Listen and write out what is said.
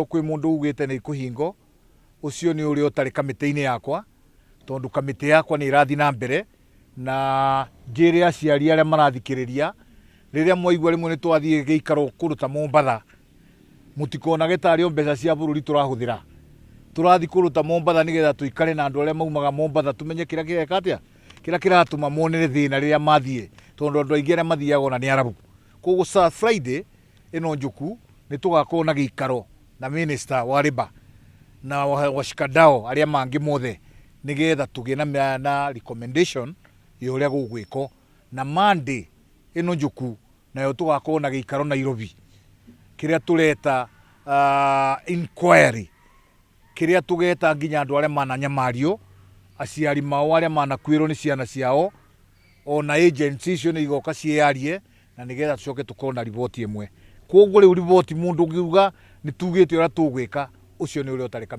Kwĩ mũndũ ugĩte nĩ ikũhingo, ũcio nĩ ũrĩa ũtarĩ kamĩtĩ-inĩ yakwa, tondũ kamĩtĩ yakwa nĩ ĩrathiĩ na mbere. Na njĩre aciari arĩa marathikĩrĩria, rĩrĩa mwaigua rĩmwe nĩ twathiĩ gĩikaro kũndũ ta Mombatha, mũtikonage tarĩ o mbeca cia bũrũri tũrahũthĩra. Tũrathiĩ kũndũ ta Mombatha nĩgetha tũikare na andũ arĩa maumaga Mombatha, tũmenye kĩrĩa kĩreka atĩa, kĩrĩa kĩratũma monere thĩna rĩrĩa mathiĩ, tondũ andũ aingĩ arĩa mathiaga ona nĩ Arabu. Koguo Friday ĩno njũku nĩ tũgakorwo na gĩikaro na minister wa labour na washikadau arĩa mangĩ mothe, nĩgetha tũgĩe na recommendation ya ũrĩa gũgwĩkwo. Na Monday ĩno njũku nayo tũgakorwo na gĩikaro Nairobi, kĩrĩa tũreta inquiry, kĩrĩa tũgeta nginya andũ arĩa mananyamario, aciari mao arĩa manakuĩrwo nĩ ciana ciao, ona agency icio nĩ igoka ciĩyarie, na nĩgetha tũcoke tũkorwo na riboti ĩmwe. Koguo rĩu riboti mũndũ ũngiuga nĩ tugĩte ũrĩa tũgwĩka, ũcio nĩ ũrĩa ũtarĩ kamĩtĩ.